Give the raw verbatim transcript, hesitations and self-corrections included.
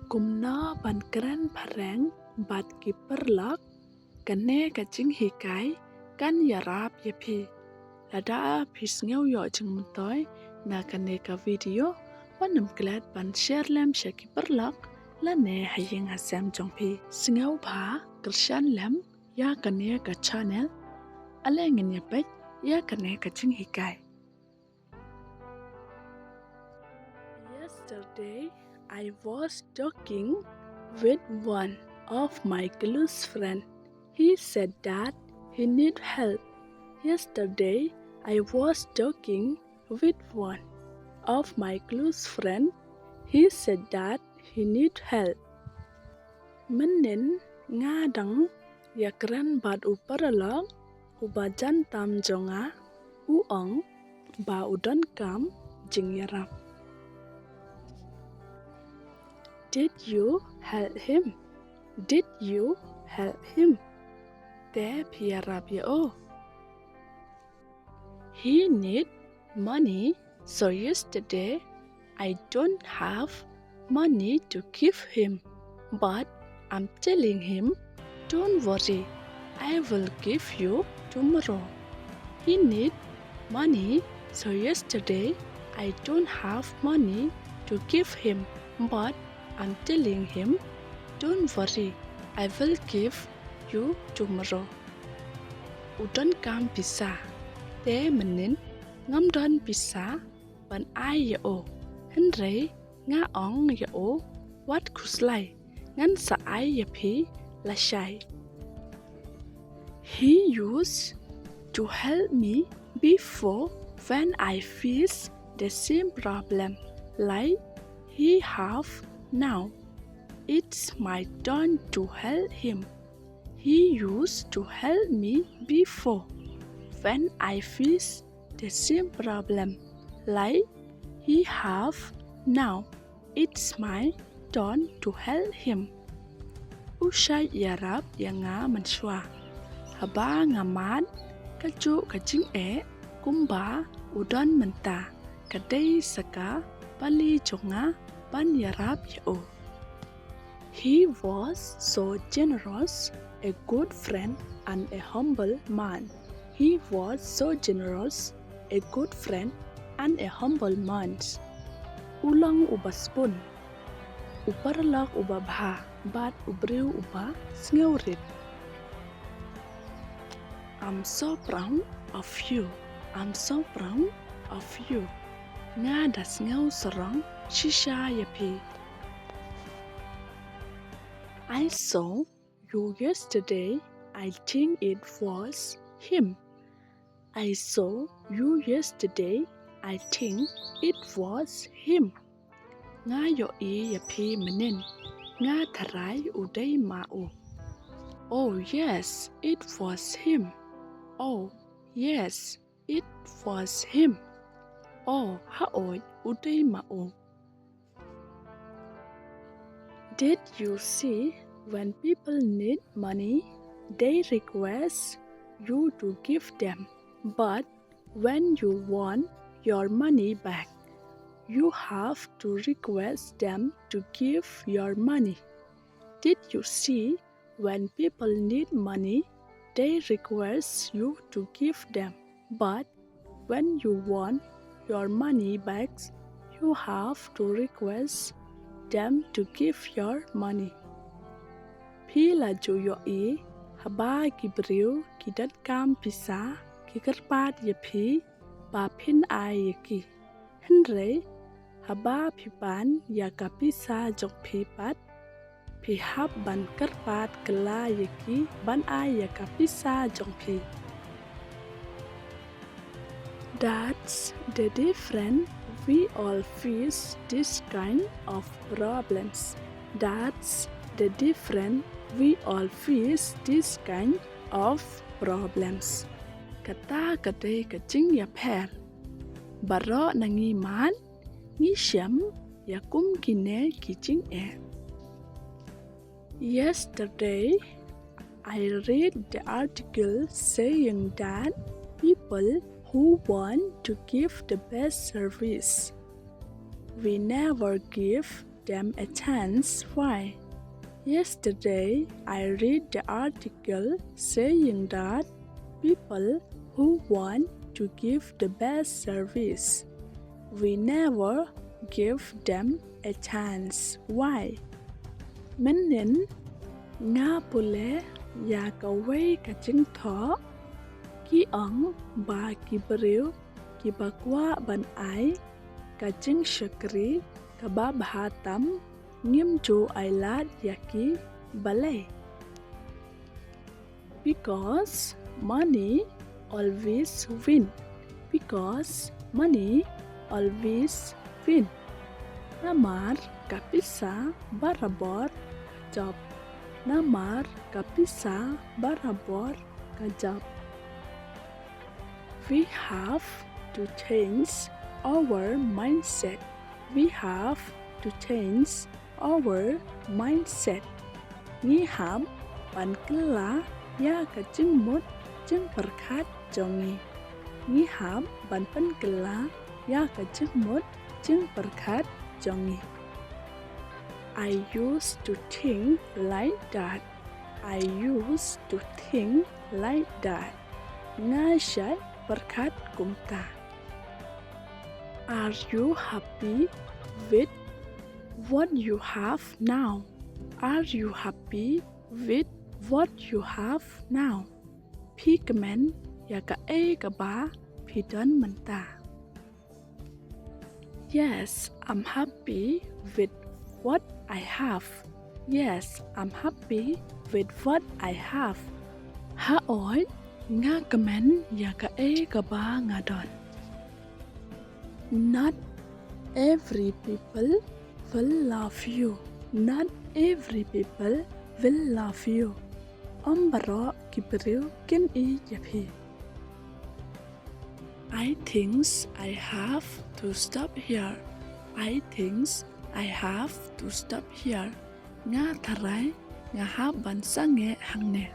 Kumno ban kren phareng bad ki paralok? Kane ka jinghikai kan ïarap ïa phi. Lada phi sngew ïoh jingmyntoi na kane ka video, wat nym klet ban share lem sha ki paralok lane ha ïing ha sem jong phi. Sngewbha kyrshan lem ïa kane ka channel. Ale ngin ïa peit ïa kane ka jinghikai. Yesterday, I was talking with one of my close friend. He said that he need help. Yesterday, I was talking with one of my close friend. He said that he need help. Mynnin nga dang ïakren bad u paralok uba jan tam jong nga, u ong ba u donkam jingïarap. Did you help him? Did you help him? Te phi ïarap ïa u? He need money, so yesterday I don't have money to give him, but I'm telling him, "Don't worry, I will give you tomorrow." He need money, so yesterday I don't have money to give him, but I'm telling him, "Don't worry, I will give you tomorrow." U donkam pisa, te mynnin ngam don pisa ban ai ïa u. Hynrei nga ong ïa u, wat khuslai, ngan sa ai ïa phi lashai. He used to help me before when I face the same problem like he have now. It's my turn to help him. He used to help me before when I face the same problem like he have now. It's my turn to help him. U shait ïarap ïa nga mynshuwa haba nga mad kajuh ka jingeh kumba u don mynta. Ka dei sa ka pali jong nga ban ïarap ïa u. He was so generous, a good friend and a humble man. He was so generous, a good friend and a humble man. U long uba sbun, u paralok uba bha bad u briew uba sngewrit. I'm so proud of you. I'm so proud of you. Nga da sngew sarong shisha ïa phi. I saw you yesterday. I think it was him. I saw you yesterday. I think it was him. Nga ïohi ïa phi mynnin. Nga tharai u dei ma u. Oh yes, it was him. Oh yes, it was him. Oh, haoid, u dei ma u. Did you see, when people need money, they request you to give them? But when you want your money back, you have to request them to give your money. Did you see, when people need money, they request you to give them? But when you want your money back, you have to request them to give your money. Phi la ju ïohi, haba ki briew ki donkam pisa, ki kyrpad ïa phi ba phin ai ïa ki. Hynrei haba phi pan ïa ka pisa jong phi pat, phi hap ban kyrpad kylla ïa ki ban ai ïa ka pisa jong phi. That's the difference. We all face this kind of problems. That's the difference. We all face this kind of problems. Kata ka dei ka jingïapher. Baroh na ngi man ngi shem ïa kum kine ki jingeh. Yesterday, I read the article saying that people who want to give the best service, we never give them a chance. Why? Yesterday, I read the article saying that people who want to give the best service, we never give them a chance. Why? Mynnin nga pule ïa kawei ka jingthoh, ki ong ba ki briew kiba kwah ban ai ka jingshakri kaba bha tam, ngim ju ai lad ïa ki. Balei? Because money always win. Because money always win. Namar ka pisa barabor ka jop. Namar ka pisa barabor ka jop. We have to change our mindset. We have to change our mindset. Ngi hap ban kylla ïa ka jingmut jingpyrkhat jong ngi. Ngi hap ban pynkylla ïa ka jingmut jingpyrkhat jong ngi. I used to think like that. I used to think like that. Nga shait pyrkhat kumta. Are you happy with what you have now? Are you happy with what you have now? Phi kmen ïa kaei kaba phi don mynta? Yes, I'm happy with what I have. Yes, I'm happy with what I have. Hooid, nga kmen ïa kaei kaba nga don. Not every people will love you. Not every people will love you. Ym baroh ki briew kin ïeit ïa phi. I thinks I have to stop here. I thinks I have to stop here. Nga tharai nga hap ban sangeh hangne.